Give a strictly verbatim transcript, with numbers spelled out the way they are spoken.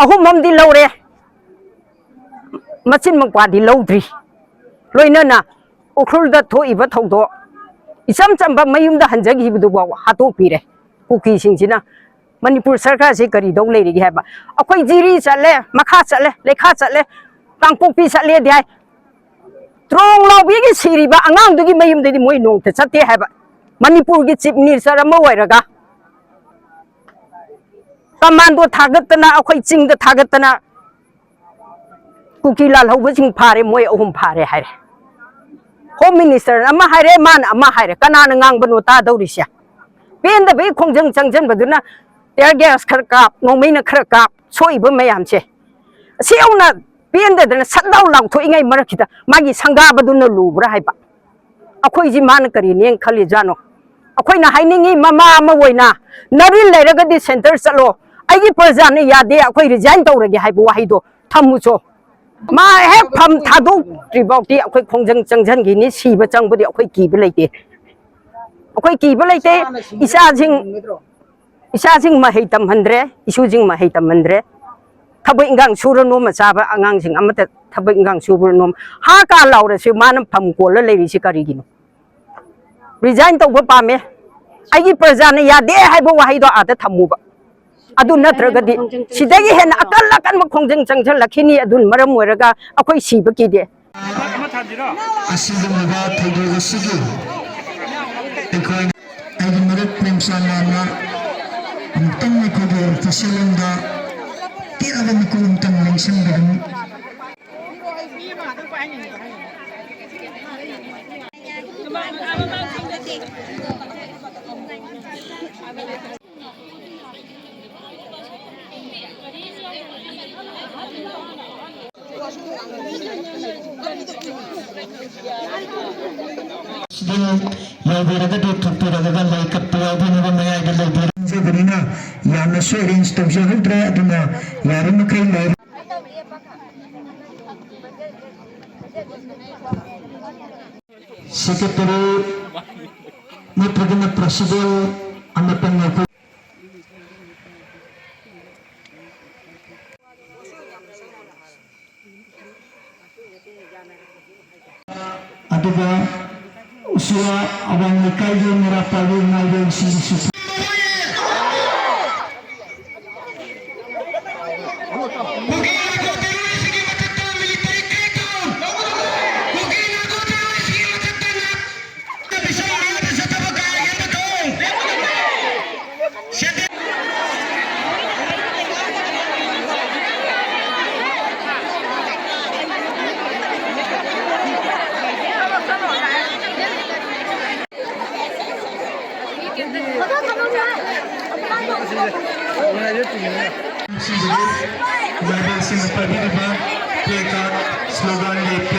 ꯑꯍꯨꯝ ꯑꯃꯗꯤ ꯂꯧꯔꯦ, ꯃꯆꯤꯟ ꯃꯧꯄ꯭ꯋꯥꯗꯤ ꯂꯧꯗ꯭ꯔꯤ꯫ ꯂꯣꯏꯅꯅ ꯎꯈ꯭ꯔꯨꯜꯗ ꯊꯣꯛꯏꯕ ꯊꯧꯗꯣꯛ, ꯏꯆꯝ ꯆꯝꯕ ꯃꯌꯨꯝꯗ ꯍꯟꯖꯈꯤꯕꯗꯨꯐꯥꯎ ꯍꯥꯠꯇꯣꯛꯄꯤꯔꯦ ꯀꯨꯀꯤꯁꯤꯡꯁꯤꯅ꯫ ꯃꯅꯤꯄꯨꯔ ꯁꯔꯀꯥꯔꯁꯤ ꯀꯔꯤ ꯇꯧ ꯂꯩꯔꯤꯒꯦ ꯍꯥꯏꯕ? ꯑꯩꯈꯣꯏ ꯖꯤꯔꯤ ꯆꯠꯂꯦ, ꯃꯈꯥ ꯆꯠꯂꯦ, ꯂꯩꯈꯥ ꯆꯠꯂꯦ, ꯀꯥꯡꯄꯣꯛꯄꯤ ꯆꯠꯂꯦꯗꯤ ꯍꯥꯏ, ꯇ꯭ꯔꯣꯡ ꯂꯥꯎꯕꯤꯒꯤ ꯁꯤꯔꯤꯕ ꯑꯉꯥꯡꯗꯨꯒꯤ ꯃꯌꯨꯝꯗꯗꯤ ꯃꯣꯏ ꯅꯣꯡꯇ ꯆꯠꯇꯦ ꯍꯥꯏꯕ꯫ ꯃꯅꯤꯄꯨꯔꯒꯤ ꯆꯤꯐ ꯃꯤꯅꯤꯁꯇꯔ ꯑꯃ ꯑꯣꯏꯔꯒ ꯀꯃꯥꯟꯗꯣ ꯊꯥꯒꯠꯇꯅ, ꯑꯩꯈꯣꯏ ꯆꯤꯡꯗ ꯊꯥꯒꯠꯇꯅ, "ꯀꯨꯀꯤ ꯂꯥꯜꯍꯧꯕꯁꯤꯡ ꯐꯥꯔꯦ, ꯃꯣꯏ ꯑꯍꯨꯝ ꯐꯥꯔꯦ" ꯍꯥꯏꯔꯦ꯫ ꯍꯣꯝ ꯃꯤꯅꯤꯁꯇꯔꯅ ꯑꯃ ꯍꯥꯏꯔꯦ, ꯃꯥꯅ ꯑꯃ ꯍꯥꯏꯔꯦ, ꯀꯅꯥꯅ ꯉꯥꯡꯕꯅꯣ ꯇꯥꯗꯧꯔꯤꯁꯦ? ꯄꯦꯟꯗꯕꯒꯤ ꯈꯣꯡꯖꯪ ꯆꯪꯁꯤꯟꯕꯗꯨꯅ ꯇꯤꯌꯔ ꯒ꯭ꯌꯥꯁ ꯈꯔ ꯀꯥꯞ, ꯅꯣꯡꯃꯩꯅ ꯈꯔ ꯀꯥꯞ, ꯁꯣꯛꯏꯕ ꯃꯌꯥꯝꯁꯦ꯫ ꯑꯁꯤ ꯌꯧꯅ ꯄꯦꯟꯗꯗꯅ ꯁꯠ ꯂꯥꯎ ꯂꯥꯎꯊꯣꯛꯏꯉꯩ ꯃꯔꯛꯁꯤꯗ ꯃꯥꯒꯤ ꯁꯪꯒꯥꯕꯗꯨꯅ ꯂꯨꯕ꯭ꯔꯥ ꯍꯥꯏꯕ? ꯑꯩꯈꯣꯏꯁꯤ ꯃꯥꯅ ꯀꯔꯤꯅꯦꯅ ꯈꯜꯂꯤꯖꯥꯠꯅꯣ? ꯑꯩꯈꯣꯏꯅ ꯍꯥꯏꯅꯤꯡꯉꯤ, ꯃꯃꯥ ꯑꯃ ꯑꯣꯏꯅ ꯅꯔꯤꯟ ꯂꯩꯔꯒꯗꯤ ꯁꯦꯟꯇꯔ ꯆꯠꯂꯣ꯫ ꯑꯩꯒꯤ ꯄ꯭ꯔꯖꯥꯅ ꯌꯥꯗꯦ, ꯑꯩꯈꯣꯏ ꯔꯤꯖꯥꯏꯟ ꯇꯧꯔꯒꯦ ꯍꯥꯏꯕ ꯋꯥꯍꯩꯗꯣ ꯊꯝꯃꯨꯆꯣ꯫ ꯃꯥ ꯍꯦꯛ ꯐꯝ ꯊꯥꯗꯣꯛꯇ꯭ꯔꯤ ꯐꯥꯎꯗꯤ ꯑꯩꯈꯣꯏ ꯈꯣꯡꯖꯪ ꯆꯪꯁꯤꯟꯈꯤꯅꯤ, ꯁꯤꯕ ꯆꯪꯕꯗꯤ ꯑꯩꯈꯣꯏ ꯀꯤꯕ ꯂꯩꯇꯦ꯫ ꯑꯩꯈꯣꯏ ꯀꯤꯕ ꯂꯩꯇꯦ꯫ ꯏꯆꯥꯁꯤꯡ, ꯏꯆꯥꯁꯤꯡ ꯃꯍꯩ ꯇꯝꯍꯟꯗ꯭ꯔꯦ, ꯏꯁꯨꯁꯤꯡ ꯃꯍꯩ ꯇꯝꯍꯟꯗ꯭ꯔꯦ꯫ ꯊꯕꯛ ꯏꯟꯈꯥꯡ ꯁꯨꯔ ꯅꯣꯝꯃ ꯆꯥꯕ ꯑꯉꯥꯡꯁꯤꯡ ꯑꯃꯠꯇ ꯊꯕꯛ ꯏꯟꯈꯥꯡ ꯁꯨꯔ ꯅꯣꯝ, ꯍꯥ ꯀꯥ ꯂꯥꯎꯔꯁꯨ ꯃꯥꯅ ꯐꯝ ꯀꯣꯜꯂ ꯂꯩꯔꯤꯁꯤ ꯀꯔꯤꯒꯤꯅꯣ? ꯔꯤꯖꯥꯏꯟ ꯇꯧꯕ ꯄꯥꯝꯃꯦ꯫ ꯑꯩꯒꯤ ꯄ꯭ꯔꯖꯥꯅ ꯌꯥꯗꯦ ꯍꯥꯏꯕ ꯋꯥꯍꯩꯗꯣ ꯑꯥꯗ ꯊꯝꯃꯨꯕ꯫ ꯑꯗꯨ ꯅꯠꯇ꯭ꯔꯒꯗꯤ ꯁꯤꯗꯒꯤ ꯍꯦꯟꯅ ꯑꯀꯟ ꯑꯀꯟꯕ ꯈꯣꯡꯖꯪ ꯆꯪꯁꯤꯜꯂꯛꯈꯤꯅꯤ꯫ ꯑꯗꯨꯅ ꯃꯔꯝ ꯑꯣꯏꯔꯒ ꯑꯩꯈꯣꯏ ꯁꯤꯕ ꯀꯤꯗꯦ꯫ ꯑꯁꯤꯒꯨꯝꯂꯕ ꯊꯧꯗꯣꯛ ꯑꯁꯤꯒꯤ ꯑꯩꯈꯣꯏ, ꯑꯩꯒꯤ ꯃꯔꯨꯞ ꯄ꯭ꯔꯦꯝꯆꯥꯟ ꯂꯥꯟꯅ ꯑꯃꯨꯛꯇꯪ ꯑꯩꯈꯣꯏꯒꯤ ꯑꯣꯐꯤꯁꯤꯌꯦꯜ ꯂꯣꯝꯗ ꯇꯦꯛꯑꯕ ꯃꯤꯀꯨꯞ ꯑꯃꯇꯪ ꯂꯦꯡꯁꯤꯟꯕꯤꯔꯝꯃꯤ꯫ ꯁꯤꯗ ꯌꯥꯎꯕꯤꯔꯒꯗꯤ ꯊꯣꯛꯄꯤꯔꯒ ꯂꯩ ꯀꯠꯄ ꯌꯥꯎꯕꯤꯅꯕ ꯃꯌꯥꯏꯗ ꯂꯩꯕꯤꯔꯝꯖꯕꯅꯤꯅ ꯌꯥꯝꯅꯁꯨ ꯑꯦꯔꯦꯟꯖ ꯇꯧꯖꯍꯧꯗ꯭ꯔꯦ꯫ ꯑꯗꯨꯅ ꯌꯥꯔꯤꯃꯈꯩ ꯂꯩ꯫ ꯁꯦꯀ꯭ꯔꯦꯇꯔꯤ ꯅꯠꯇ꯭ꯔꯒꯅ ꯄ꯭ꯔꯁꯤꯗꯦꯟ ꯑꯃꯇꯪ ꯑꯩꯈꯣꯏ ꯁꯤꯋꯥ ꯑꯋꯥꯡ ꯂꯩꯀꯥꯏꯒꯤ ꯃꯩꯔꯥ ꯄꯥꯏꯕꯤ ꯏꯃꯥ ꯏꯕꯦꯟꯁꯤꯡꯒꯤꯁꯨ꯫ ꯂꯥꯏꯕꯛꯁꯤꯡꯅ ꯄꯥꯏꯕꯤꯔꯤꯕ play card, slogan, ꯂꯦꯞ